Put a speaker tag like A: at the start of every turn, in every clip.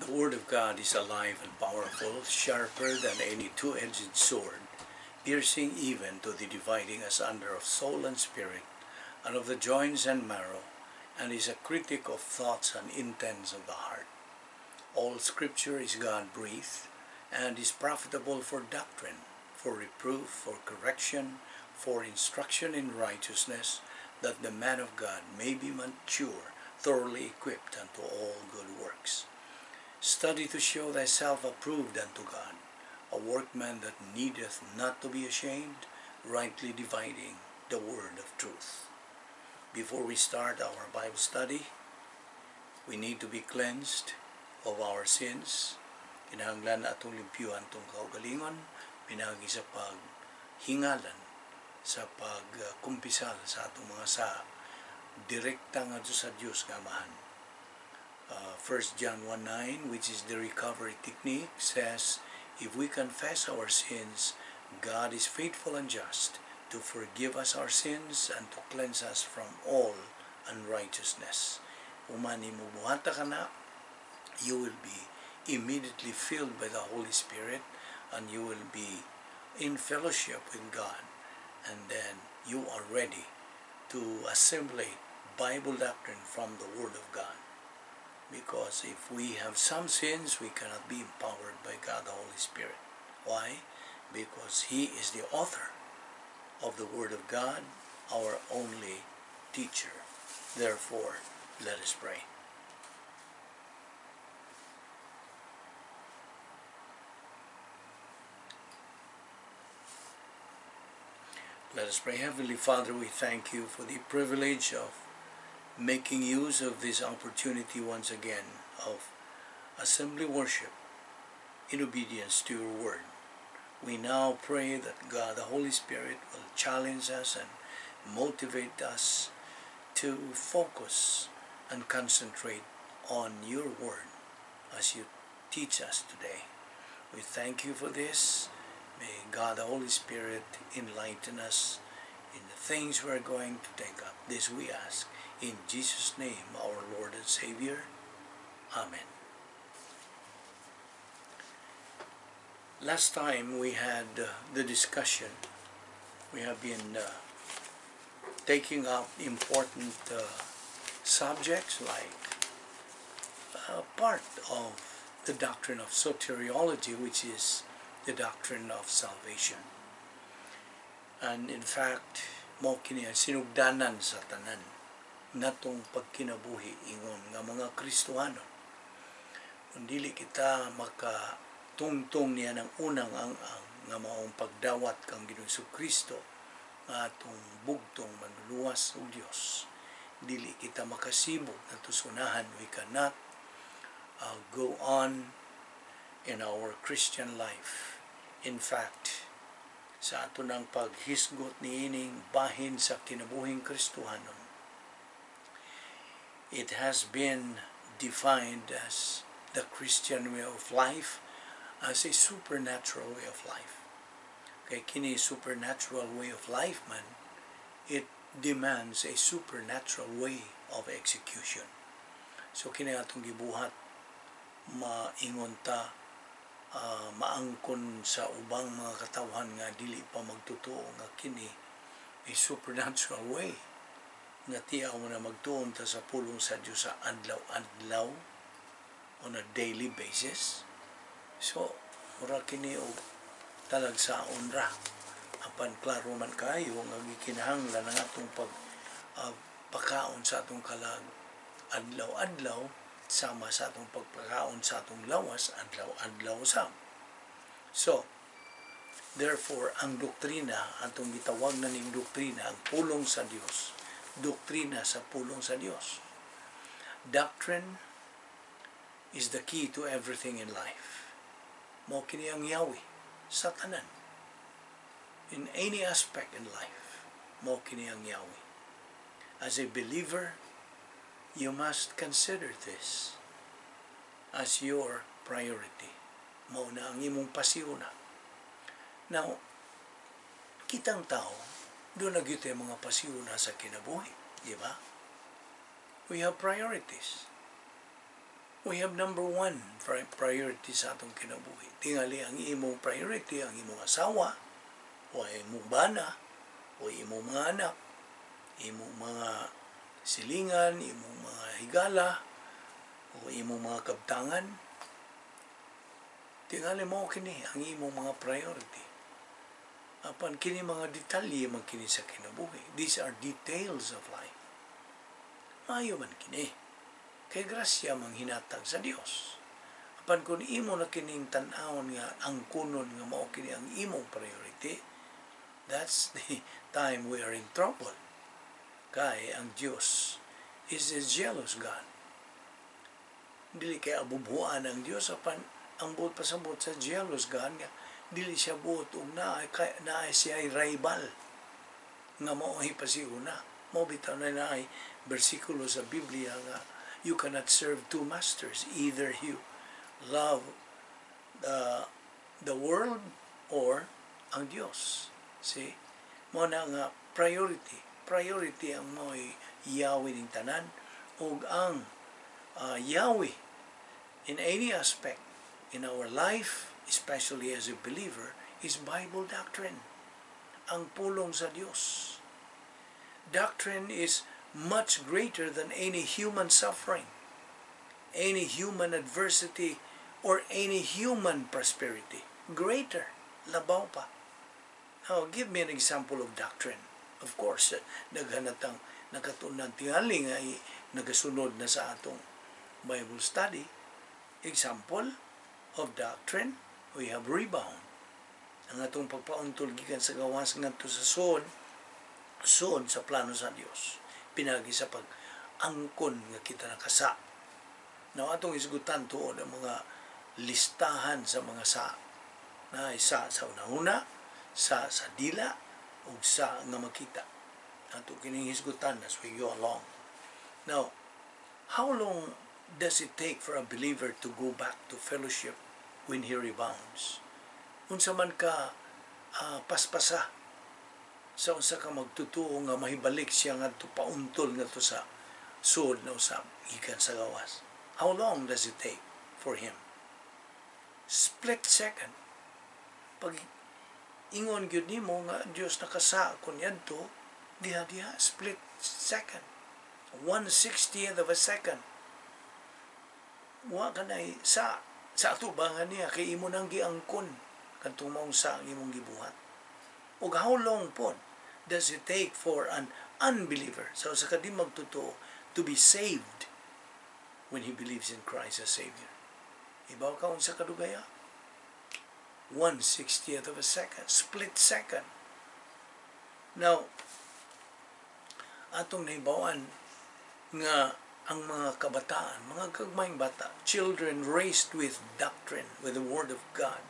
A: The Word of God is alive and powerful, sharper than any two-edged sword, piercing even to the dividing asunder of soul and spirit, and of the joints and marrow, and is a critic of thoughts and intents of the heart. All Scripture is God-breathed, and is profitable for doctrine, for reproof, for correction, for instruction in righteousness, that the man of God may be mature, thoroughly equipped unto all good works. Study to show thyself approved unto God, a workman that needeth not to be ashamed, rightly dividing the word of truth. Before we start our Bible study, we need to be cleansed of our sins. Kinahanglan atong limpyuhan atong kaugalingon pinaagi sa paghingalan, sa pagkumpisal sa atong mga sala direkta ngadto sa Dios nga Amahan. 1 John 1:9, which is the recovery technique, says, "If we confess our sins, God is faithful and just to forgive us our sins and to cleanse us from all unrighteousness." Human nimo buhata kana, you will be immediately filled by the Holy Spirit and you will be in fellowship with God, and then you are ready to assimilate Bible doctrine from the Word of God. Because if we have some sins, we cannot be empowered by God the Holy Spirit. Why? Because He is the author of the Word of God, our only teacher. Therefore, let us pray. Let us pray. Heavenly Father, we thank you for the privilege of making use of this opportunity once again of assembly worship in obedience to your word. We now pray that God, the Holy Spirit, will challenge us and motivate us to focus and concentrate on your word as you teach us today. We thank you for this. May God, the Holy Spirit, enlighten us in the things we are going to take up. This we ask in Jesus' name, our Lord and Savior. Amen. Last time we had the discussion, we have been taking up important subjects like part of the doctrine of soteriology, which is the doctrine of salvation. And in fact, mao kini ang sinugdanan sa tanan natong pagkinabuhi ingon nga mga Kristohano. Kung dili kita makatungtong niya ng unang ang nga maong pagdawat kang Ginoong Kristo nga atong bugtong manluluwas ug Dios, dili kita makasibog natusunahan. We cannot go on in our Christian life. In fact, sa ato ng paghisgot niining bahin sa kinabuhing Kristohanon, it has been defined as the Christian way of life as a supernatural way of life. Kay kini supernatural way of life man, it demands a supernatural way of execution. So kini atong gibuhat, maingon ta maangkon sa ubang mga katawhan nga dili pa magtotoo nga kini a supernatural way nga tiyaw mo na magtuon ta sa pulong sa Dios sa adlaw-adlaw, on a daily basis. So, mura kini og talagsaon ra. Apan klaro man kayo nga gikinahanglan ang atong pag pakaon sa atong kalag adlaw-adlaw sama sa atong pagpakaon sa atong lawas adlaw-adlaw sab. So, therefore, ang doktrina, atong gitawag na ning doktrina, ang pulong sa Dios, doktrina sa pulong sa Dios. Doctrine is the key to everything in life. Mao kini ang yawi sa tanan. In any aspect in life, mao kini ang yawi. As a believer, you must consider this as your priority. Mao na ang imong pasiuna. Now, kitang tao, duna gyud mga pasiuna sa kinabuhi, di ba? We have priorities. We have number one priority sa atong kinabuhi. Tingali ang imong priority, ang imong asawa, o imong bana, o imong mga anak, imong mga silingan, imong mga higala, o imong mga kabtangan. Tingali mao kini ang imong mga priority. Apan kini mga detalye man kini sa kinabuhi. These are details of life. Maayo man kini. Kay grasya mang hinatag sa Dios. Apan kung imo na kining tan-awon nga ang kunon nga mao kini ang imong priority, that's the time we are in trouble. Kay ang Dios is a jealous God. Dili kay abubuan ang Dios, apan ang buot pasabot sa jealous God nga dili siya buot og naa siya ay rival nga mao pasiuna. Mao bitaw na naay bersikulo sa Biblia nga you cannot serve two masters. Either you love the world or ang Dios. See? Mao na nga priority. Priority ang mo'y Yahweh ning tanan ug ang Yahweh in any aspect in our life, especially as a believer, is Bible doctrine. Ang pulong sa Dios. Doctrine is much greater than any human suffering, any human adversity, or any human prosperity. Greater, labaw pa. Now, give me an example of doctrine. Of course, daghan natang nakatunan, tingali nga nagasunod na sa atong Bible study. Example of doctrine, we have rebound. Ang atong pagpauntol gikan sa gawas ngadto sa suod, suod sa plano sa Dios. Pinagi sa pag-angkon nga kita nakasa. Now, atong isgutan tuod ang mga listahan sa mga sa. Na isa sa una-una, sa sa dila, ug sa nga makita. Ato kining hisgutan as we go along. Now, how long does it take for a believer to go back to fellowship when he rebounds? Unsa man ka paspasa sa unsa ka magtutuo nga mahibalik siya ngadto pauntol ngadto sa suod na usab gikan sa gawas? How long does it take for him? Split second. Pag ingon gyud nimo nga Dios, nakasa ko niadto, diha diha, split second. 1/60th of a second. Wa ka na sa atubangan niya kay imo nang giangkon kadtong maong sa ang imong gibuhat. Ug how long pod does it take for an unbeliever, so sa kadi magtotoo, to be saved when he believes in Christ as Savior? Ibaw ka unsa kadugaya? 1/60th of a second, split second. Now, atong nahibawan nga ang mga kabataan, mga gagmayng bata, children raised with doctrine, with the Word of God,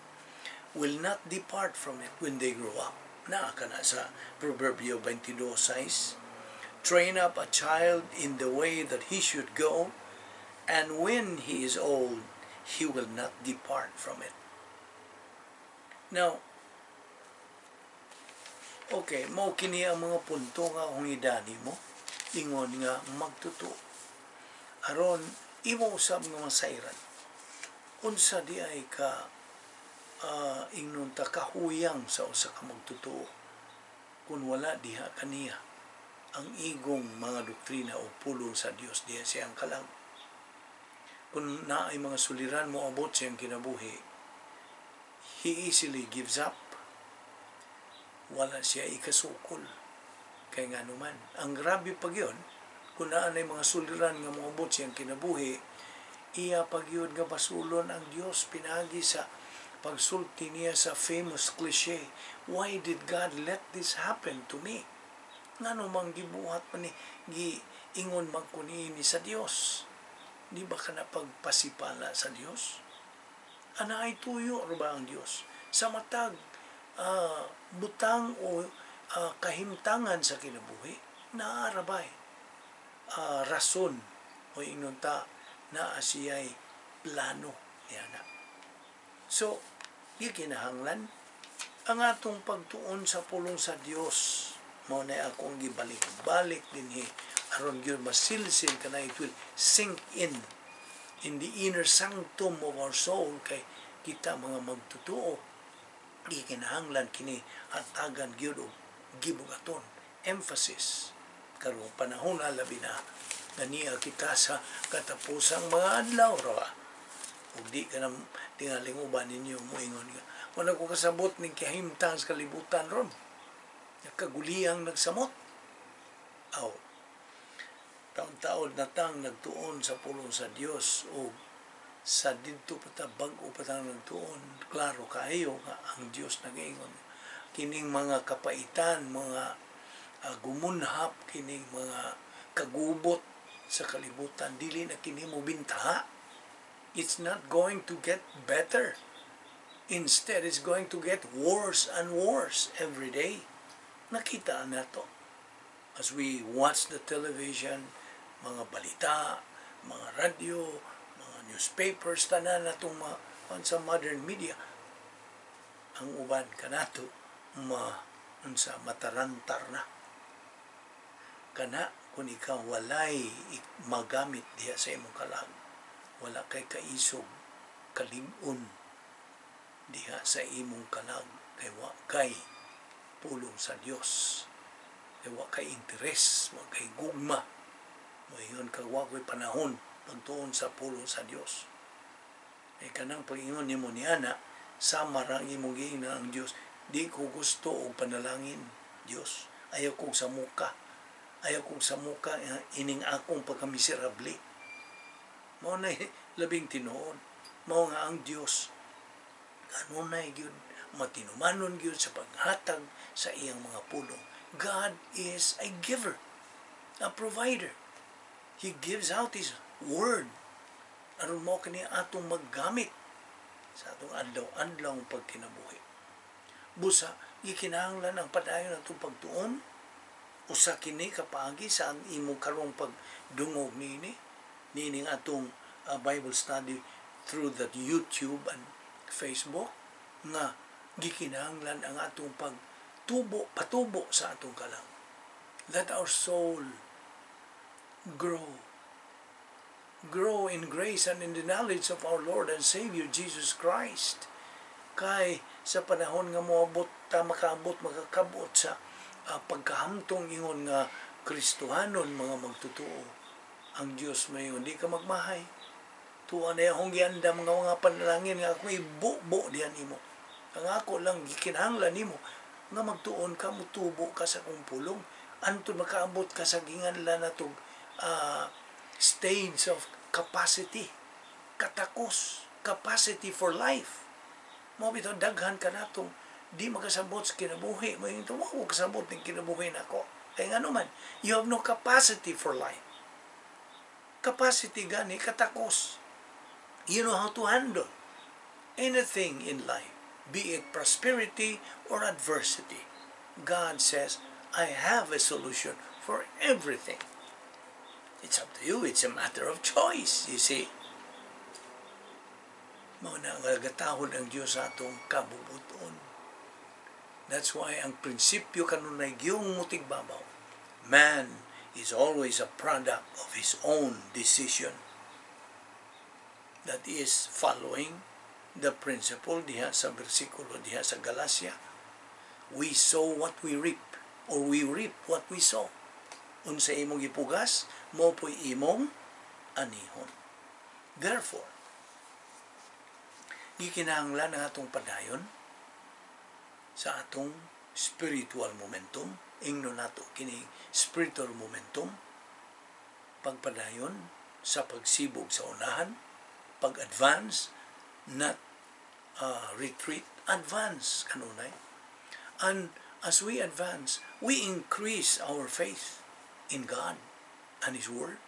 A: will not depart from it when they grow up. Naa ka na sa Proverbio 22:6. "Train up a child in the way that he should go, and when he is old, he will not depart from it." Now, okay, mao kini ang mga punto nga akong idani mo, ingon nga magtutuo. Aron imo usab nga masayran. Unsa di ay ka ingnon ta kahuyang sa usa ka magtutuo kung wala diha kaniya ang igong mga doktrina o pulong sa Dios diha siyang kalag. Kung naay mga suliran mo abot siyang kinabuhi, he easily gives up. Wala siya ikasukol. Kay nga naman, ang grabe pag yun, kung naa nay mga suliran nga moabot siyang kinabuhi, iya pagyud nga basulon ang Dios pinagi sa pagsulti niya sa famous cliche, "Why did God let this happen to me?" Ngano mang gibuhat man ni, giingon man ko niini sa Dios? Di ba ka na pagpasipala sa Dios? Ana ay tuyo ra ba ang Dios? Sa matag butang o kahimtangan sa kinabuhi, naarabay rason o ingnon ta naa siya'y plano niya na. So, gikinahanglan ang atong pagtuon sa pulong sa Dios, mao na akong gibalik-balik dinhi aron gyud masilsil kana, it will sink in In the inner sanctum of our soul, kay kita mga magtutuo, gikinahanglan kini hatagan gyud og gibugaton emphasis karong panahon, labi na nga niya kita sa katapusang mga adlaw ra. Ug di ka na tingaling uban ninyo moingon nga wala ko kasabot ning kahimtang sa kalibutan ron, nakaguliyang nagsamot. Aw, taon-taon na tang nagtuon sa pulong sa Dios o sa didto pa ta, bag-o pa tang nagtuon, klaro kaayo nga ang Dios nagaingon kining mga kapaitan, mga gumunhap, kining mga kagubot sa kalibutan, dili na kini mo bintaha. It's not going to get better. Instead, it's going to get worse and worse every day. Nakita nato as we watch the television, mga balita, mga radyo, mga newspapers, tanan natong mga sa modern media, ang uban kanato ma unsa, matarantar na. Kana kung ikaw walay magamit diha sa imong kalag, wala kay kaisog kalig-on diha sa imong kalag, kay wa kay pulong sa Dios, kay wa kay interes, wa kay gugma, moingon ka wa ko'y panahon pagtuon sa pulong sa Dios. Ay, kanang pag-ingon nimo ni ana, sama ra ang imong giingnan ang Dios, "Di ko gusto og panalangin, Dios. Ayaw kong samuka. Ayaw kong samuka ining akong pagkamiserable." Mao na labing tinuod. Mao nga ang Dios kanunay gyud matinumanon gyud sa paghatag sa iyang mga pulong. God is a giver, a provider. He gives out His word aron mo kini atong maggamit sa atong adlaw-adlaw pagkinabuhi. Busa, gikinahanglan ang padayon atong pagtuon. Usa kini kapaagi sa ang imong karong pagdungog niini niining atong Bible study through the YouTube and Facebook, nga gikinahanglan ang atong pagtubo, patubo sa atong kalag. Let our soul grow, grow in grace and in the knowledge of our Lord and Savior Jesus Christ, kay sa panahon nga moabot ta, makaabot, makakabot sa pagkahamtong ingon nga Kristohanon, mga magtotoo, ang Dios mayon, "Di ka magmahay. Tuwa na akong giandam nga mga panalangin nga ako ibubo diyan nimo. Ang ako lang gikinahanglan nimo nga magtuon ka, mutubo ka sa akong pulong antud makaabot ka sa ginganlan natog stage of capacity, katakos, capacity for life." Mao bitaw daghan ka natong di makasabot sa kinabuhi. Mo yung wa ko kasabot ning kinabuhi nako. Kay ngano man, you have no capacity for life. Capacity gani, katakos. You know how to handle anything in life, be it prosperity or adversity. God says, "I have a solution for everything." It's up to you. It's a matter of choice, you see. Mao na nga gatahod ang Diyos sa atong kabubuton. That's why ang prinsipyo kanunay giyong mutigbabaw. Man is always a product of his own decision. That is following the principle diha sa bersikulo diha sa Galacia. We sow what we reap, or we reap what we sow. Unsa imong gipugas, mo po'y imong anihon. Therefore, gikinahanglan ang atong padayon sa atong spiritual momentum. Ingno nato kini spiritual momentum, pagpadayon sa pagsibog sa unahan, pag-advance, not retreat, advance kanunay. And as we advance, we increase our faith in God and His Word.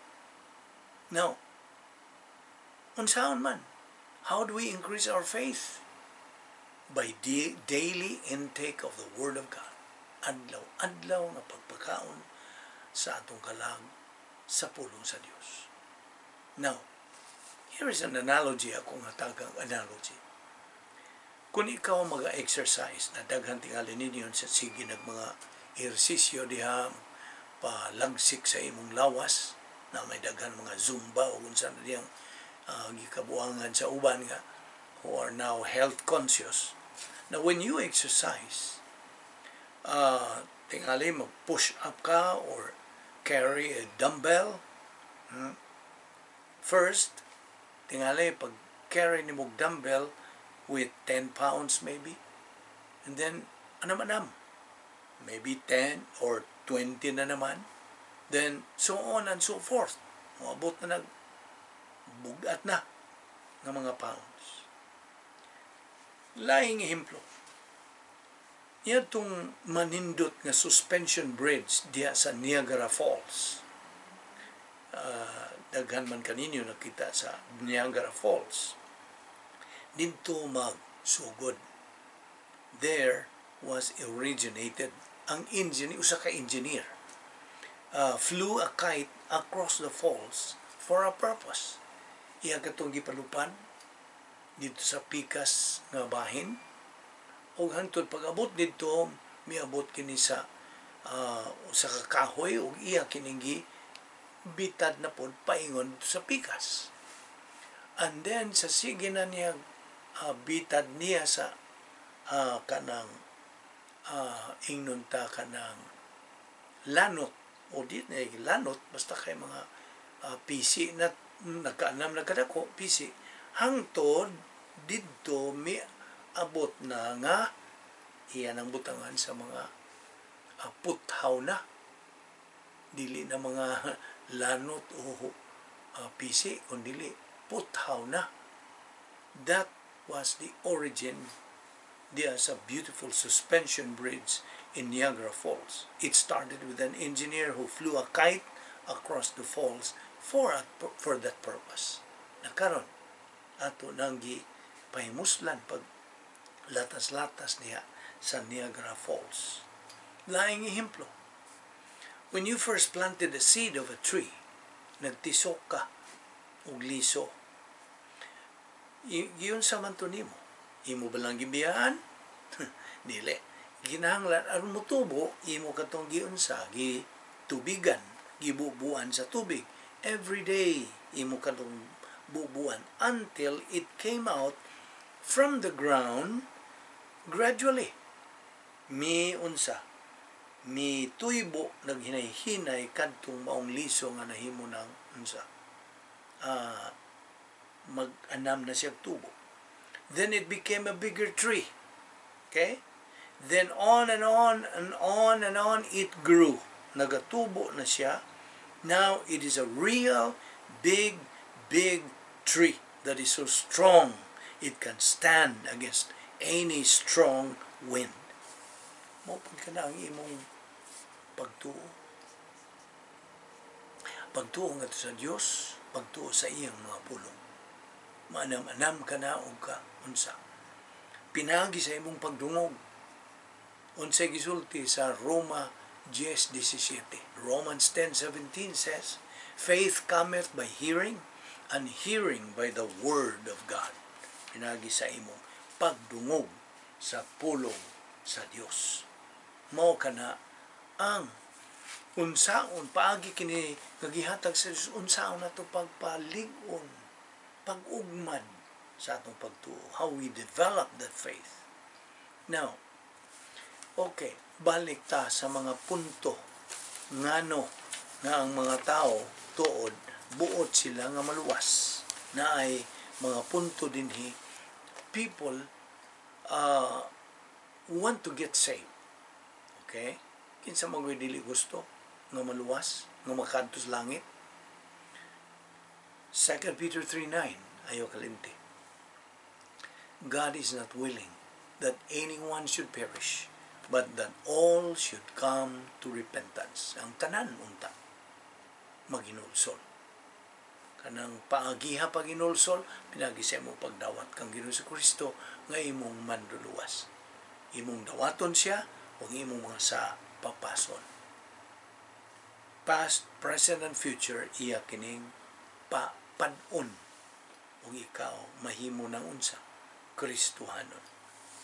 A: Now, unsaon man, how do we increase our faith? By daily intake of the Word of God. Adlaw-adlaw nga pagpakaon sa atong kalag sa pulong sa Dios. Now, here is an analogy, akong hatagang analogy. Kung ikaw mag-exercise, na daghan tingali ninyo sa sige nag mga ehersisyo diha, palagsik sa imong lawas, na may daghan mga Zumba o kung saan diyang Gikabuangan sa uban nga who are now health conscious. Now, when you exercise, tingali mag-push up ka or carry a dumbbell, First, tingali pag carry nimo dumbbell with 10 pounds maybe, and then anam-anam, maybe 10 or 20 na naman, then so on and so forth. Moabot na nag bugat na ng mga pounds. Laing ehemplo, itong manindot nga suspension bridge diha sa Niagara Falls. Daghan man kaninyo nakita sa Niagara Falls. Didto magsugod. There was originated ang engineer, usa ka engineer flew a kite across the falls for a purpose. Iya katong gipalupad didto sa pikas nga bahin ug hangtod pag-abot didto, miabot kini sa usa ka kahoy ug iya kining bitad na pod paingon sa pikas. And then sa sige na niya bitad niya sa kanang ingnon ta kanang lanot o di na lanot, basta kay mga pisi na nakaanam na kadako pisi, hangtod didto mi abot na nga iyan ang butangan sa mga puthaw na, dili na mga lanot o pisi, kundi puthaw na. That was the origin diya sa beautiful suspension bridge in Niagara Falls. It started with an engineer who flew a kite across the falls for that purpose. Na karon ato nang gi pahimuslan pag latas-latas niya sa Niagara Falls. Laing ehemplo, when you first planted the seed of a tree, nagtisok ka og liso. Giunsa man to nimo? Imo ba lang gibiyaan? Dili. Ginahanglan aron motubo, imo katong giunsa, gitubigan, gibubuan sa tubig. Every day imo katong bubuan until it came out from the ground gradually. Mi unsa, mi tuybo naghinay-hinay kadtong maong liso nga nahimo ng unsa, mag-anam na siya tubo. Then it became a bigger tree. Okay? Then on and on and on and on it grew. Nagatubo na siya. Now it is a real big, big tree that is so strong it can stand against any strong wind. Mao pud kana ang imong pagtuo. Pagtuo ngadto sa Dios, pagtuo sa iyang mga pulong. Maanam-anam ka na og ka unsa. Pinagi sa imong pagdungog. Unsay gisulti sa Roma 10:17? Romans 10:17 says, "Faith cometh by hearing, and hearing by the word of God." Pinagi sa imong pagdungog sa pulong sa Dios. Mao kana ang unsaon paagi kini nga gihatag sa Dios, unsaon nato pagpalig-on, pag-ugmad sa atong pagtuo, how we develop that faith. Now, okay, balik ta sa mga punto ngano nga ang mga tao tuod buot sila nga maluwas. Na ay mga punto dinhi people want to get saved. Okay? Kinsa man goy dili gusto nga maluwas, nga makadto sa langit? 2 Peter 3:9, ayo kalimti. "God is not willing that anyone should perish, but that all should come to repentance." Ang tanan unta maginulsol. Kanang paagiha paginulsol, pinagi sa imong pagdawat kang Ginoo sa Kristo nga imong manduluwas. Imong dawaton siya ug imong mga sa papason. Past, present, and future, iya kining papad-on ug ikaw mahimo ng unsa, Kristohanon.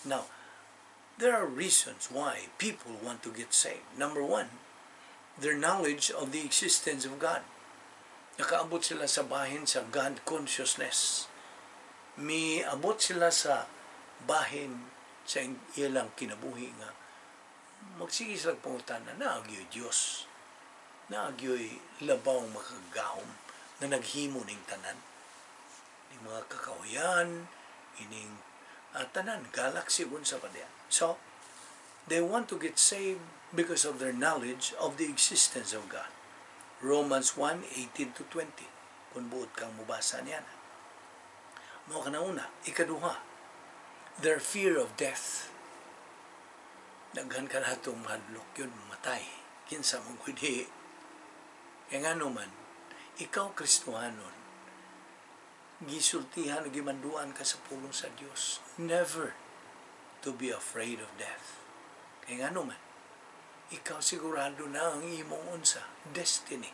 A: Now, there are reasons why people want to get saved. Number one, their knowledge of the existence of God. Nakaabot sila sa bahin sa God consciousness. Miabot sila sa bahin sa ilang kinabuhi nga magsige sila pangutana, naa gyoy Dios? Naa gyoy labaw makagahom nga naghimo ning tanan, ning mga kakahuyan, ining tanan, galaxy, unsa pa diha? So they want to get saved because of their knowledge of the existence of God. Romans 1:18 to 20, kung buot kang mubasa niya. Mao kana una. Ikaduha, their fear of death. Daghan ka natong mahadlok yun matay. Kinsa man kundi? Kaya nga naman, ikaw Kristohanon, gisultihan o gimanduan ka sa pulong sa Dios, never to be afraid of death. Kaya nga naman, ikaw sigurado na ang imong unsa, destiny.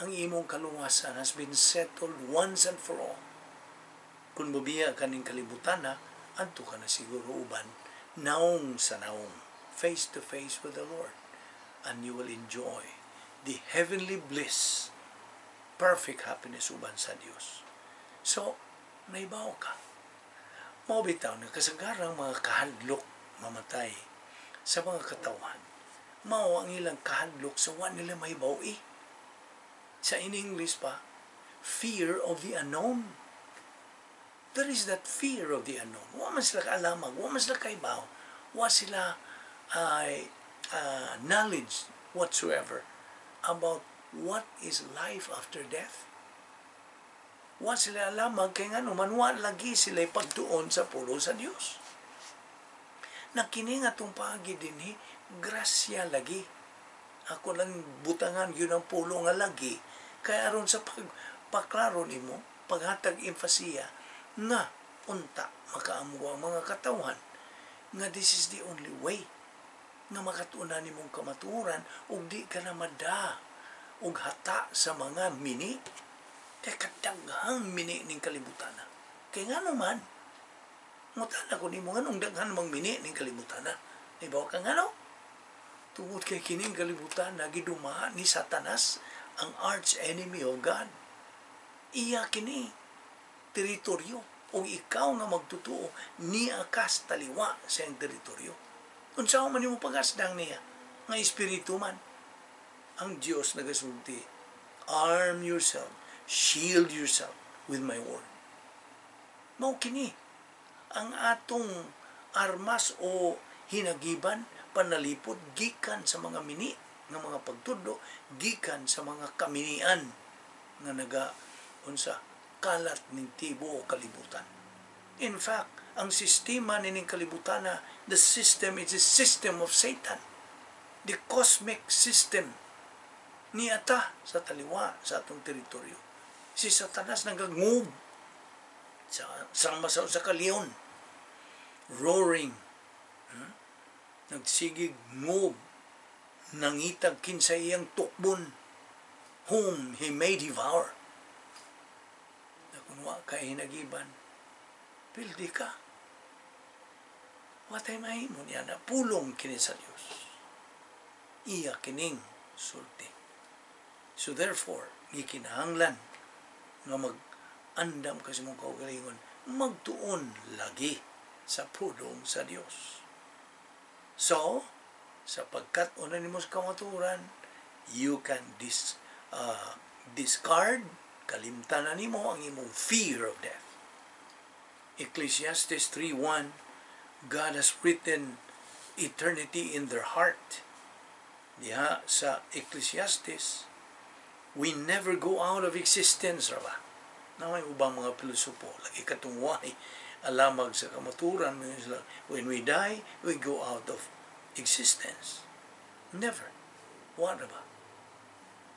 A: Ang imong kaluwasan has been settled once and for all. Kung mubiya ka ning kalibutan na, adto ka na siguro uban, naong sa naong, face to face with the Lord. And you will enjoy the heavenly bliss, perfect happiness uban sa Dios. So, naibaw ka. Mao bitaw na kasagarang mga kahadlok mamatay sa mga katawhan, mao ang ilang kahadlok sa wa nila mahibaw. Sa in English pa, fear of the unknown. There is that fear of the unknown. Wa man sila kaalamag, wa man sila kaibaw, wa sila ay knowledge whatsoever about what is life after death. Wa sila alamag kay ngano man wa lagi sila pagtuon sa pulong sa Dios. Na kini nga atong paagi dinhi, grasya lagi. Ako lang butangan yun ang pulong nga lagi kay aron sa pagpaklaro nimo, paghatag emphasia nga unta makaamgo ang mga katawhan nga this is the only way nga makatunan nimong kamatuoran ug di ka na mada ug hata sa mga mini, kay kadaghang mini ning kalibutan. Kay ngano man, ngutana ko nimo, nganong daghan mang mini ning kalibutan? Di ba ka ngano? Tungod kay kining kalibutan giduma ni Satanas, ang arch enemy of God. Iya kini teritoryo, ug ikaw nga magtutuo niya kas taliwa sa iyang teritoryo. Unsa man nimo pagasdang niya nga espiritu man? Ang Dios nagasulti, "Arm yourself, shield yourself with my word." Mao kini ang atong armas o hinagiban, panalipod gikan sa mga mini nga mga pagtudlo, gikan sa mga kaminian nga naga unsa kalat ning tibuok kalibutan. In fact, ang sistema nining kalibutan na, the system is a system of Satan. The cosmic system niata sa taliwa sa atong teritoryo. Si Satanas nagagngub sa sama sa ka leon, roaring, Nagsigig ngub, nangitag kinsa iyang tukbon, whom he may devour. Na kung wa kay hinagiban, pildi ka. Wa tay mahimo niya na pulong kini sa Dios. Iya kining sulti. So therefore, gikinahanglan nga mag-andam ka sa imong kaugalingon, magtuon lagi sa pulong sa Dios. So, sapagkat una nimo sa kamatuoran, you can discard, kalimtan na nimo ang imong fear of death. Ecclesiastes 3:1, God has written eternity in their heart. Diha sa Ecclesiastes, we never go out of existence, ra ba? Na may ubang mga pilosopo, lagi katong way alamag sa kamaturan, sila, when we die, we go out of existence. Never. Wala ba?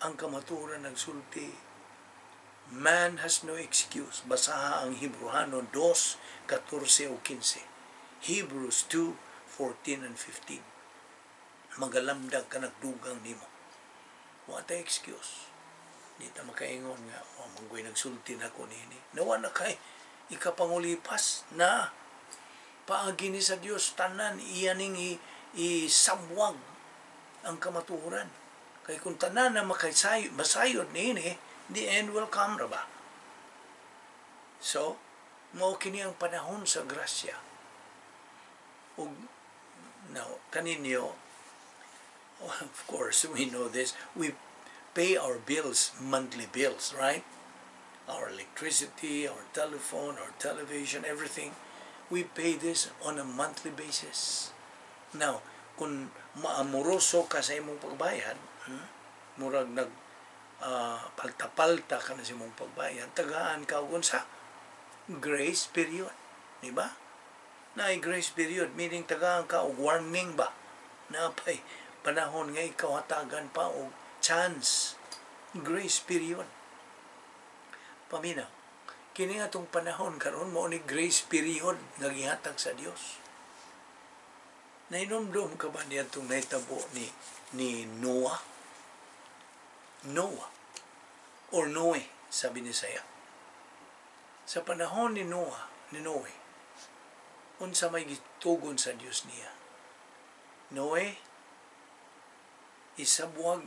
A: Ang kamaturan nagsulti, man has no excuse. Basaha ang Hebreano 2, 14 o 15. Hebrews 2, 14 and 15. Magalamdag ka nagdugang nimo. Wa tay excuse. Di ta makaingon nga, "Oh, manggoy nagsulti na ko nini." Nawa na kay ikapangulipas na paagi ni sa Dios tanan iya ning isabwag ang kamatuoran. Kay kung tanan na makaysayod, masayod niini, The end will come ra ba? So, mao kini ang panahon sa grasya. Ug now, kaninyo, of course, we know this, we pay our bills, monthly bills, right? Our electricity, our telephone, our television, everything. We pay this on a monthly basis. Now, kung maamoroso ka sa imong pagbayad, murag nag palta-palta ka na sa imong pagbayad, tagaan ka og unsa? Grace period. Di ba? Naay grace period, meaning tagaan ka og warning ba? Napay panahon nga ikaw hatagan pa og chance. Grace period. Paminaw. Kini atong panahon karon mao ni grace period nga gihatag sa Dios. Nahinumdum ka ba niya itong nahitabo ni Noah? Noah or Noe, sabi ni Saya. Sa panahon ni Noah, ni Noe, unsa may gitugon sa Dios niya? "Noe, isabwag,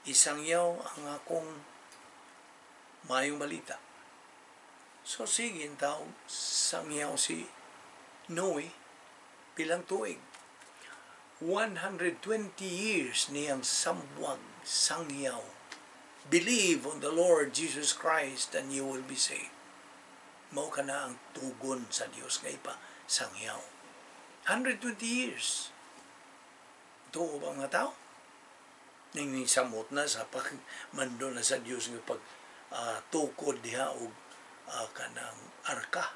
A: isangyaw ang akong maayong balita." So sige tao, sangyaw si Noe, pilang tuig? 120 years niyang sambwag, sangyaw. "Believe on the Lord Jesus Christ and you will be saved." Mao kana ang tugon sa Dios nga ipa sangyaw. 120 years. Tuo ba mga tao? Ning samot na sa pagmando na sa Dios nga pag tukod diha og kanang arka.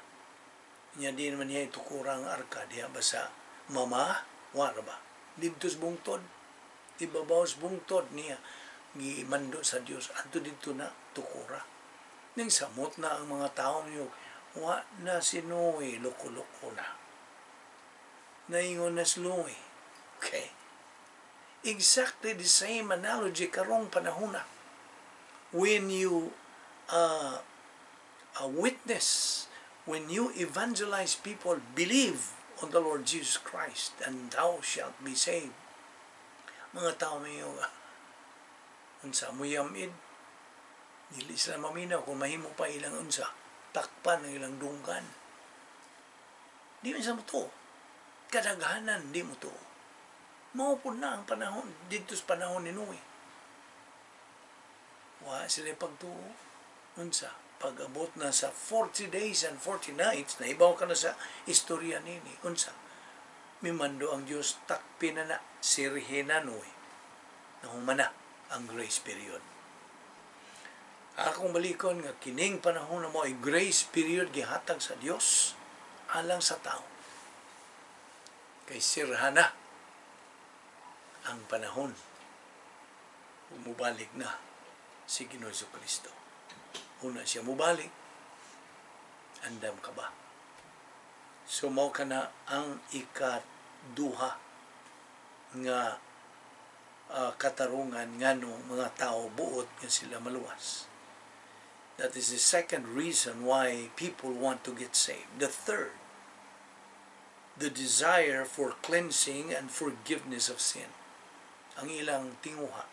A: Nya di naman niya itukurang arka diha ba sa mama, wara ba? Didto sa bungtod, ibabaw sa bungtod niya gimando sa Dios adto didto na tukura. Ning samot na ang mga tao niyo, wa na si Noe, loko-loko na. Naingon na si Noe. Okay. Exactly the same analogy karong panahon na. When you witness, when you evangelize people, "Believe on the Lord Jesus Christ and thou shalt be saved." Mga tao may unsa muyamid, dili sila maminaw kung mahimo pa ilang unsa, takpan ang ilang dunggan. Di man sa mo to. Kadaghanan di mo to. Mao na ang panahon dito sa panahon ni Noe. Wa sila pagtuo. Unsa, pag-abot na sa 40 days and 40 nights, naibaw ka na sa istorya nini. Unsa, mimando ang Diyos, takpin na na, sirhin na Noe. Nahuman na ang grace period. Akong balikon nga kining panahon na mo ay grace period gihatag sa Dios alang sa tao. Kay sirha na ang panahon. Mubalik na si Ginoo Kristo. Una siya mubalik, andam ka ba? So mao ka na ang ikaduha nga katarungan ngano mga tao buot nga sila maluwas. That is the second reason why people want to get saved. The third, the desire for cleansing and forgiveness of sin. Ang ilang tinguha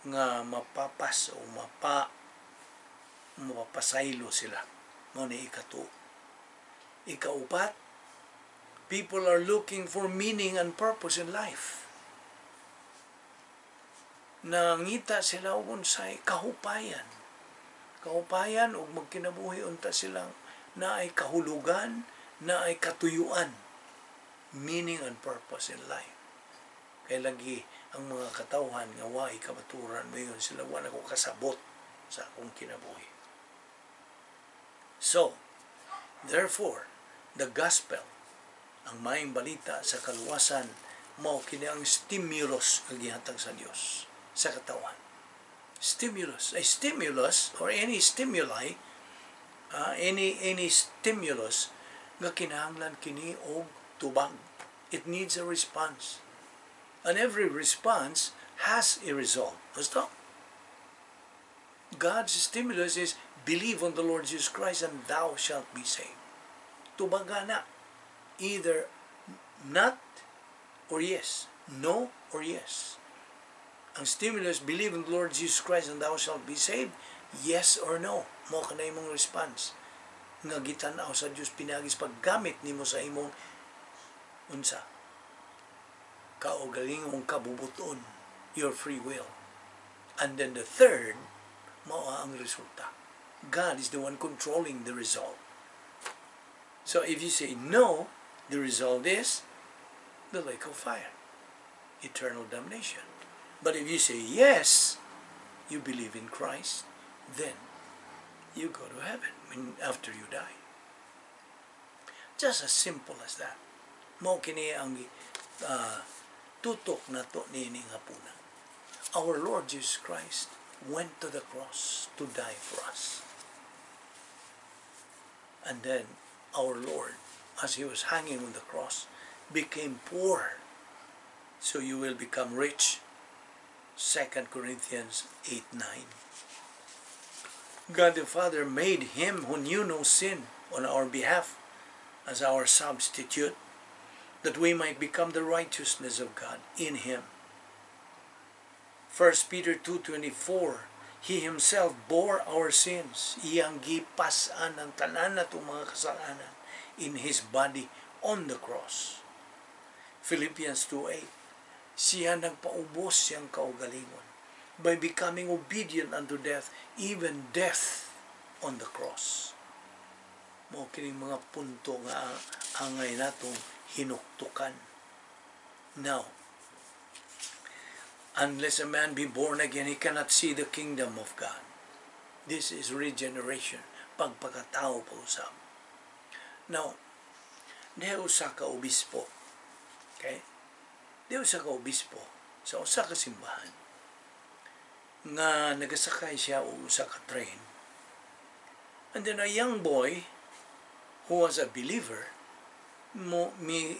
A: nga mapapas o mapasaylo sila. Mao ni ikatuo. Ikaupat, people are looking for meaning and purpose in life. Nangita sila og unsay kahupayan. Kahupayan og magkinabuhi unta silang naay kahulugan, naay katuyuan. Meaning and purpose in life. Kay lagi ang mga katawhan nga waay kabaturan, moingon sila, "Wa na ko kasabot sa akong kinabuhi." So, therefore, the gospel, ang maayong balita sa kaluwasan, mao kini ang stimulus nga gihatag sa Dios sa katawan. Stimulus, a stimulus or any stimuli, any stimulus nga kinahanglan kini og tubag. It needs a response. And every response has a result. Basta. God's stimulus is "Believe on the Lord Jesus Christ and thou shalt be saved." Tubaga na. Either not or yes. No or yes. Ang stimulus, believe in the Lord Jesus Christ and thou shalt be saved. Yes or no? Mao kana imong response nga gitan-aw sa Dios pinaagi sa paggamit nimo sa imong unsa kaugalingong kabubuton, your free will. And then the third, mao ang resulta. God is the one controlling the result. So if you say no, the result is the lake of fire, eternal damnation. But if you say yes, you believe in Christ, then you go to heaven after you die. Just as simple as that. Mao kini ang tutok nato niining hapuna. Our Lord Jesus Christ went to the cross to die for us. And then our Lord, as he was hanging on the cross, became poor so you will become rich. 2 Corinthians 8:9. God the Father made him who knew no sin on our behalf as our substitute, that we might become the righteousness of God in him. 1 Peter 2:24. He himself bore our sins. Iyang gipas-an ang tanan natong mga kasalanan in his body on the cross. Philippians 2:8. Siya nagpaubos siyang kaugalingon by becoming obedient unto death, even death on the cross. Mao kining mga punto nga angay natong hinuktukan. Now, unless a man be born again, he cannot see the kingdom of God. This is regeneration, pagpakatao pa usab. Now, diha usa ka obispo. Okay? Diha usa ka obispo sa usa ka simbahan nga nagasakay siya og usa ka train. And then a young boy who was a believer mo mi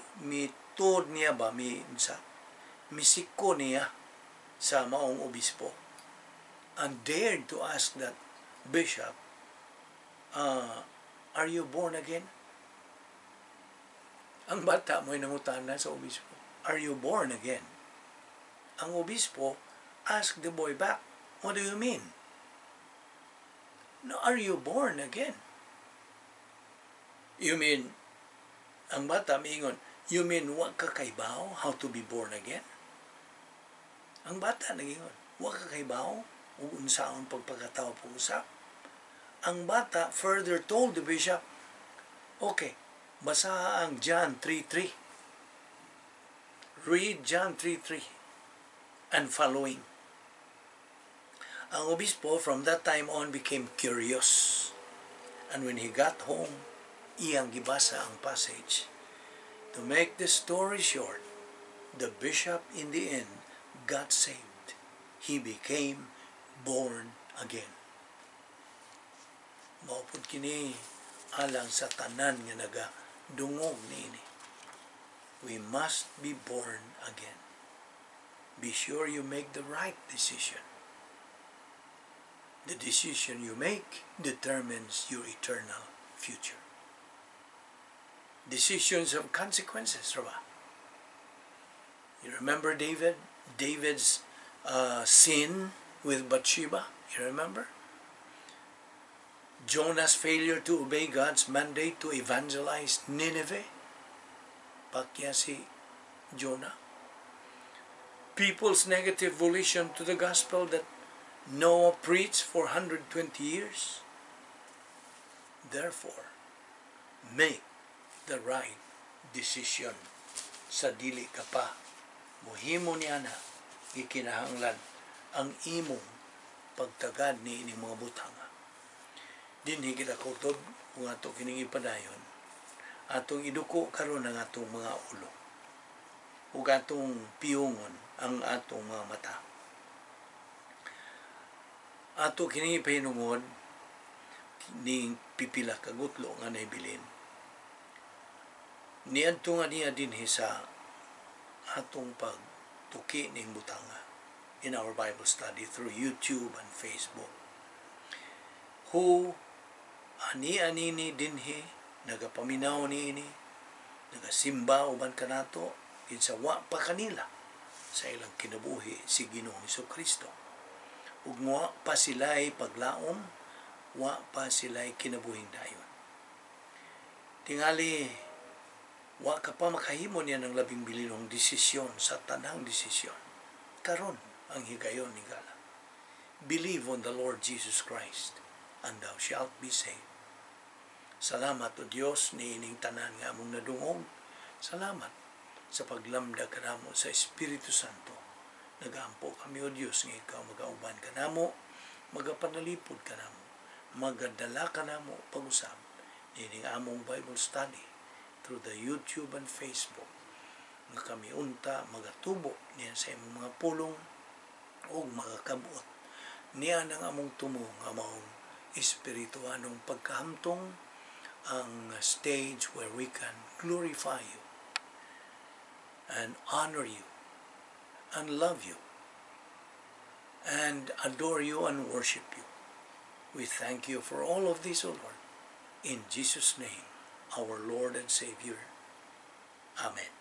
A: tuod niya ba, mi unsa, misiko niya sa maong obispo and dared to ask that bishop, "Are you born again?" Ang bata mo'y nangutana sa obispo, "Are you born again?" Ang obispo asked the boy back, "What do you mean?" "No, are you born again? You mean," ang bata miingon, "you mean wa ka kaybaw how to be born again?" Ang bata nagingon, "Wa ka kaybaw ug unsaon pagpagkatao pag-usab?" Ang bata further told the bishop, "Okay, basa ang John 3:3. Read John 3:3 and following." Ang obispo from that time on became curious. And when he got home, iyang gibasa ang passage. To make the story short, the bishop in the end got saved. He became born again. Mao pud kini alang sa tanan nga naga dungog niini. We must be born again. Be sure you make the right decision. The decision you make determines your eternal future. Decisions have consequences, ra ba? You remember David? David's sin with Bathsheba? You remember? Jonah's failure to obey God's mandate to evangelize Nineveh? Pakya si Jonah. People's negative volition to the gospel that Noah preached for 120 years. Therefore, make the right decision sa dili ka pa muhimo niya na gikinahanglan ang imong pagtagad ni ining mga butanga. Dinhi kita kutob kung ato kining ipadayon. Atong iduko karon ang atong mga ulo ug atong piyungon ang atong mga mata. Ato kini ipahinungod ning pipila ka gutlo nga nahibilin. Niadto nga niya dinhi sa atong pagtuki ning butanga in our Bible study through YouTube and Facebook. Who ani anini dinhi nagapaminaw niini, nagasimba uban kanato, kinsa wa pa kanila sa ilang kinabuhi si Ginoong Kristo. Ug wa pa sila'y paglaom, wa pa sila'y kinabuhing dayon. Tingali, wa ka pa makahimo niya ng labing bilinong desisyon sa tanang desisyon. Karon ang higayon, higala. Believe on the Lord Jesus Christ, and thou shalt be saved. Salamat, O Dios, niining tanan nga among nadungog. Salamat sa paglamda kanamo sa Espiritu Santo. Nagaampo kami, O Dios, nga ikaw magauban kanamo, magapanalipod kanamo, magadala kanamo pag-usab niining among Bible study through the YouTube and Facebook, nga kami unta magatubo niya sa imong mga pulong ug magakabot niya ng among tumo nga maong espirituanong pagkahamtong, ang stage where we can glorify you and honor you and love you and adore you and worship you. We thank you for all of this, O Lord. In Jesus' name, our Lord and Savior. Amen.